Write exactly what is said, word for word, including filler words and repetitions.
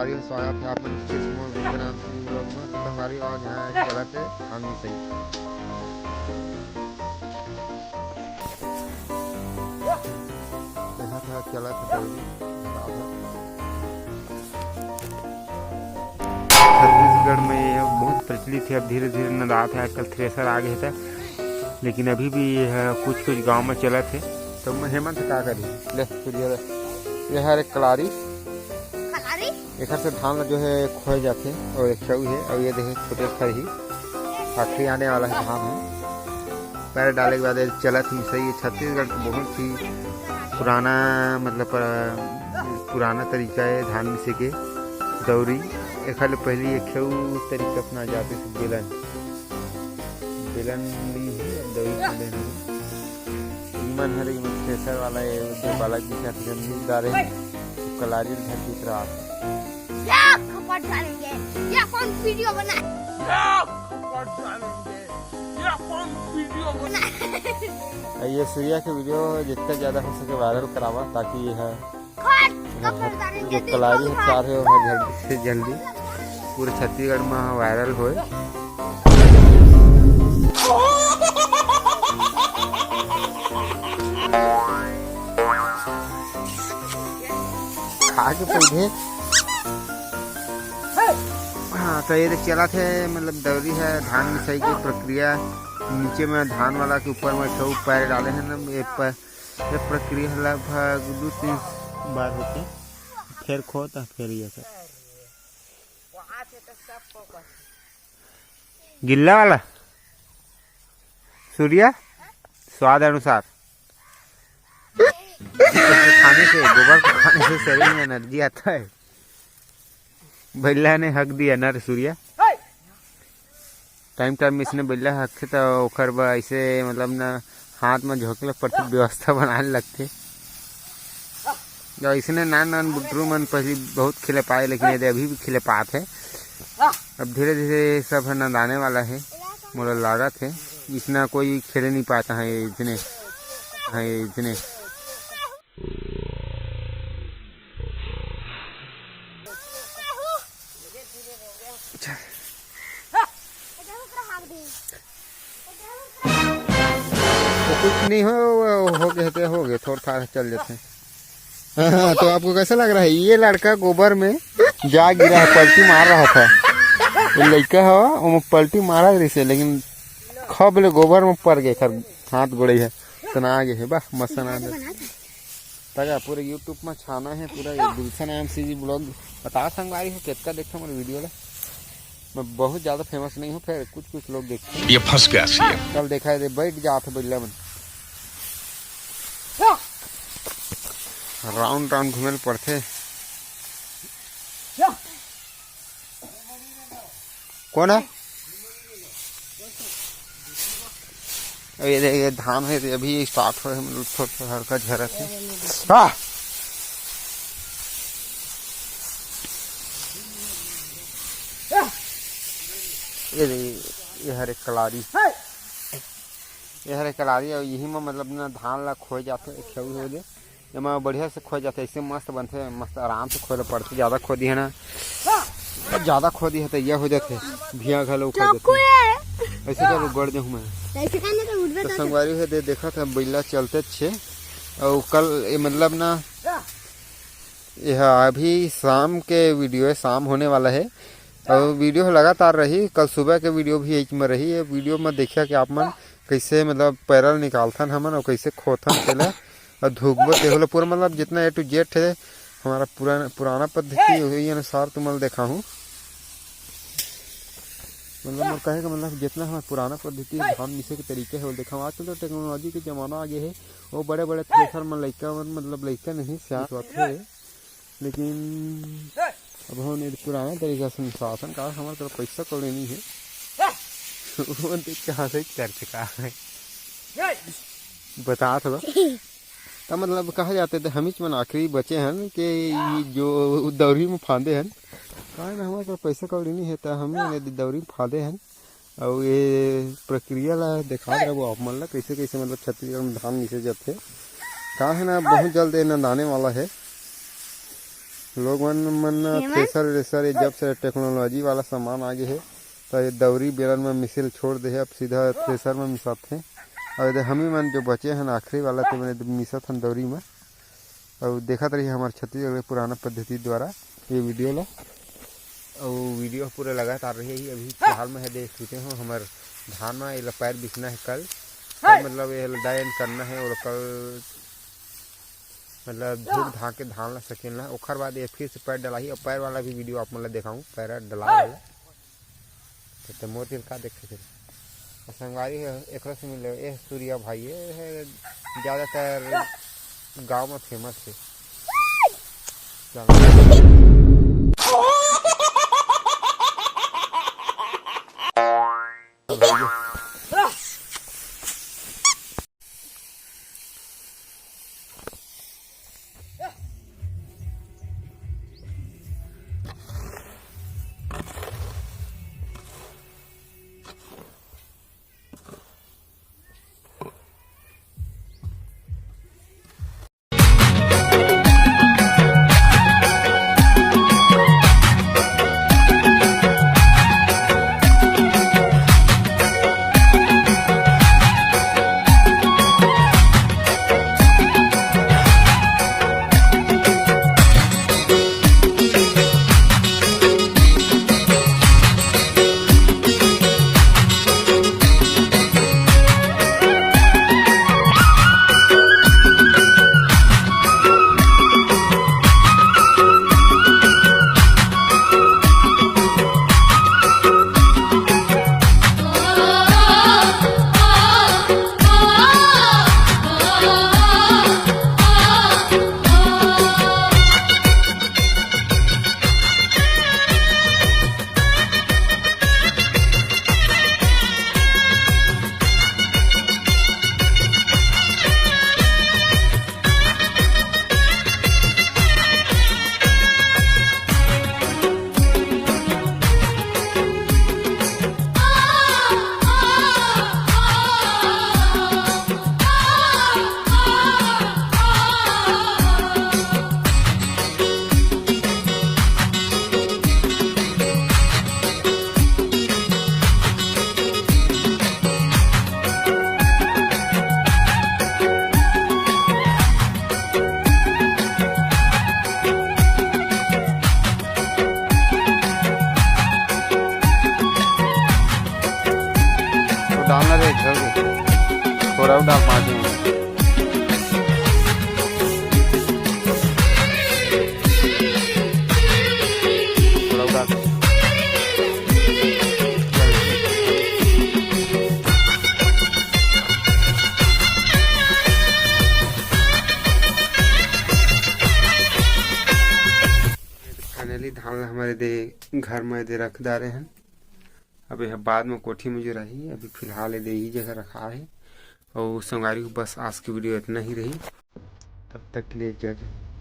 संगवारी हो, स्वागत है आप मन के मोर वीडियो में। तो संगवारी हो, आज यहाँ चलत है धान मिसई। यहाँ था चलत है दौरी। छत्तीसगढ़ में ये बहुत प्रचलित है, अब धीरे धीरे नंदात है, आजकल थ्रेसर आ गए थे, लेकिन अभी भी ये है, कुछ कुछ गांव में चलत है। तो मैं हेमंत का करी, ले तुझे ले। ये हर एक कलारी, कलारी? एकर से धान ला जो है खोए जाथे, और एक चऊ है, और ये देखे छोटे खरही, आखिरी आने वाला है धान है। पैर डाले के बाद ये चलत मिसई। ये छत्तीसगढ़ के बहुत ही पुराना, मतलब, अ, पुराना तरीका है धान मिसे के। दौरी, एखर ले पहली एक ठे अउ तरीका अपना जाते थे, बेलन। बेलन भी है, दौरी बेलन भी। इमन हर, इमन थ्रेसर वाला ये जो बालक दिखा थे, जब मिस डारे हैं, तो कलारी धर के उतरा। क्या खपट डालेंगे? क्या कौन वीडियो बनाए? क्या खपट डालेंगे? क्या कौन वीडियो बनाए? ये सूर्या के वीडियो जितना ज्यादा हो सके वायरल करावा, ताकि ये है खट, खपट डालेंगे, जो कलारी है, चार है, वो जल्दी से जल्दी पूरे छत्तीसगढ़ में वायरल होए। खा के पौधे। हाँ, तो ये देख चला थे, मतलब, दौरी है, धान मिसाई की प्रक्रिया। नीचे में धान वाला के ऊपर में ठो पैर डाले हैं ना, ये प-, ये प्रक्रिया लगभग दो तीन बार होके, फिर खो तो फिर ये कर। गिल्ला वाला सूर्या, स्वाद अनुसार। खाने से, गोबर को खाने से शरीर में एनर्जी आता है। बइला ने हक दिया ना रे सूर्या। टाइम टाइम में इसने बइला हकथे तो ओकर बर ऐसे, मतलब ना, हाथ में झोंके ला पड़थे, व्यवस्था बनाए लगथे। अउ इसने नान नान बुतरू मन पहली बहुत खेले पाए, लेकिन ये दे अभी भी खेले पात है। अब धीरे धीरे सब है नंदाने वाला है, मोला लागत है। इसना कोई खेले नहीं पाता है इतने, है इतने। अच्छा। वो कुछ नहीं हो, वो हो गए तो हो गए, थोड़ा थाड़ा चल जाते हैं। हाँ, तो आपको कैसा लग रहा है? ये लड़का गोबर में जा गिरा है, पलटी मार रहा था। ये लड़का हो, वो पलटी मारा रही से, लेकिन खब ले गोबर में पड़ गए, खर हाथ गोड़े है, तना आ गए है, बा मसन आ गए। तगा पूरे YouTube में छाना है, पूरा ये गुलशन एमसीजी ब्लॉग। बता संगवारी हो, कितना देखते मोर वीडियो ला। मैं बहुत ज्यादा फेमस नहीं हूँ, फिर कुछ कुछ लोग देखते हैं। ये फंस गया सीएम। कल देखा है, बैठ जात है बइला मन। राउंड राउंड घूमे ल पड़थे। कौन है? ये देख, ये धान है, अभी स्टार्ट हो, मतलब, थोड़ा हल्का झरत है। हाँ। ये देख, ये हरे कलारी, ये हरे कलारी, और यही में, मतलब ना, धान ला खोए जाथे, खेऊ हो दे। एमा बढ़िया से खोए जाथे, ऐसे मस्त बनथे, मस्त आराम से खोए ला पड़थे। ज्यादा खो दिहे ना, ज्यादा खो दिहे तो यह हो जाथे, भिया घलो उखड़ जाथे। ऐसे कर गड़ देहूँ मैं। तो संगवारी हो दे, देखत है, बइला चलते छे। और कल ये, मतलब ना, यह अभी शाम के वीडियो है, शाम होने वाला है। और वीडियो लगातार रही, कल सुबह के वीडियो भी एक में रही। ये वीडियो में देखिया कि आप मन कैसे, मतलब, पैरल निकालथन हमन और कैसे खोथन तेला। और धुकबो तेहू ला पूरा, मतलब, जितना ए टू जेड है हमारा पुराना, पुराना पद्धति, वही अनुसार तुमन ल देखाहूँ। मतलब, मोर कहे का मतलब, जितना हमारा पुराना पद्धति है, धान मिसे के तरीका है, वो देखाहूँ। आजकल तो टेक्नोलॉजी के जमाना आ गया है, वो बड़े बड़े थ्रेसर में लइका मन, मतलब, लइका नहीं, सियान होथे, लेकिन अब हमन ये पुराना तरीका से अनुशासन का, हमारे तरफ पैसा कौड़ी नहीं है। वो देख के हंसे कर चुका है। बतात हव। त मतलब कहा जाते तो हमिच मन आखिरी बचे हन कि ये जो दौरी में फांदे हन, काहे ना हमारे तरफ पैसा कौड़ी नहीं है, तो हम ये दौरी में फांदे हन। अउ ये प्रक्रिया ला देखात रहबो आप मन ला, कैसे कैसे मतलब छत्तीसगढ़ में धान मिसे जाथे। का है ना, बहुत जल्द ये नंदाने वाला है। लोग मन, मन थ्रेसर व्रेसर, ये जब से टेक्नोलॉजी वाला सामान आ गे हे, त ये दौरी बेलन में मिसे ल छोड़ दे हे, अब सीधा थ्रेसर में मिसाथे। अउ एदे हमी मन जो बचे हन आखिरी वाला, ते मन एदे मिसत हन दौरी में। अउ देखत रहिए हमर छत्तीसगढ़ के पुराना पद्धति द्वारा ये वीडियो ला। अउ वीडियो पूरा लगातार रही। अभी फिलहाल में हे देख चुके हो हमर धान में, एला पैर बिछना है कल, कल मतलब ये ला दायन करना है, और कल मतलब धूप धा के धान ला सकेलना, ओखर बाद ये फिर से पैर डलाही। और पैर वाला भी वीडियो आप मन ला देखाऊँ, पैर डला वाला। तो, तो मोर दिल का देखे थे। और संगवारी है, एकरो से मिले, ये सूर्या भाई, ये है ज्यादातर गांव में फेमस है। चलो। तो डालना रे, झड़ गई। थोड़ा और डाल, पाँच मिनट। थोड़ा और डाल। फाइनली धान ला हमर एदे घर में एदे रख डारे हन। अब यह बाद में कोठी में जो रही, अभी फिलहाल एदे यही जगह रखा है। और संगवारी हो, बस आज की वीडियो इतना ही रही। तब तक के लिए जय जय।